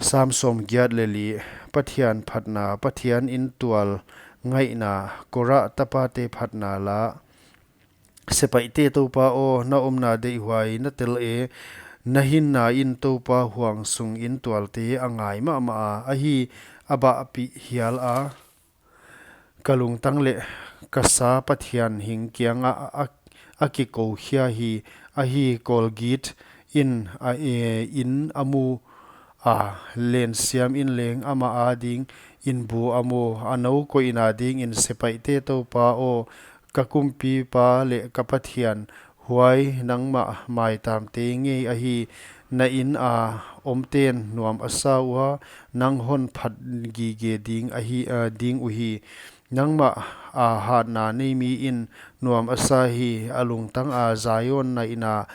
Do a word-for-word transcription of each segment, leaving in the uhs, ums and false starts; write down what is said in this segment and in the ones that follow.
Sam sawmgiat leh li. Pathian phatna. Pathian in tual ngaihna. Korah tapate phatna la. Sepaihte Toupa aw, na omna deihhuai na tel e. Na hinna in Toupa huang sungin tualte a ngai mahmah a, ahi, a bahpih hial a. Ka lungtang leh ka sa Pathian hing kiangah a, a, a kikoukhia hi, ahi, kawlgit in a, e, in a mu a, lensiam in leng amah adingin bu a mu. A nou koihna dingin sepaihte Toupa aw, ka kumpipa leh ka Pathian, huai nangmah maitamte ngei ahi. Na inn a omten nuam a sa ua, nang hon phat gige ding ahi, a, ding uhi. Nangmah a hatna nei mi in nuam a sa hi. A lungtang a Zion naihna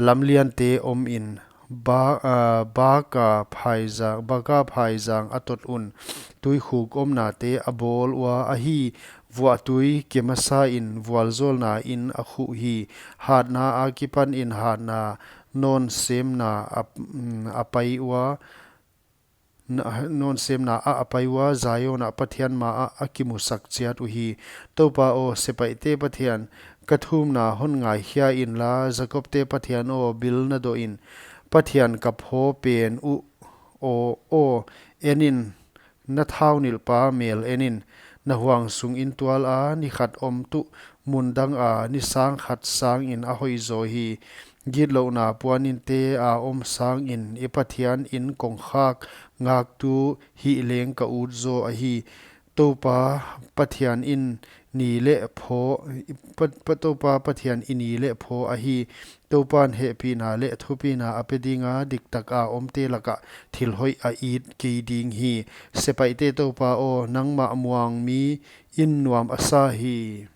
lamliante om in, ba, a, baka phaizang, baka phaizang a tot un, tuikhuk omnate a bawl ua, ahi, vuahtui ke masa in vualzawlna in a khuh hi. Hatna akipan in hatna nawnsemna a, mm, a pai ua, na, nawnsemna ah a pai ua, Zion ah Pathian ma ah a kimusak chiat uhi. Toupa aw, sepaihte Pathian, ka thumna hon ngaikhia inla, Jakobte Pathian aw, bil na doh in. Pathian ka phaw pen uh aw, aw, en in, na thaunilhpa mel en in. Na huang sungin tual a, ni khat om tuh mun dang a, ni sang khat sangin a hoihzaw hi. Gitlouhna puaninte a om sangin i Pathian in kongkhak ngaktu hih leng ka ut zaw ahi. Toupa Pathian in ni leh phaw, pa, pa, Toupa Pathian i ni leh phaw ahi. Toupan hehpihna leh thupina a pe dinga, diktak a omte lakah thil hoih a it kei ding hi. Sepaihte Toupa aw, nangmah muang mi in nuam a sa hi.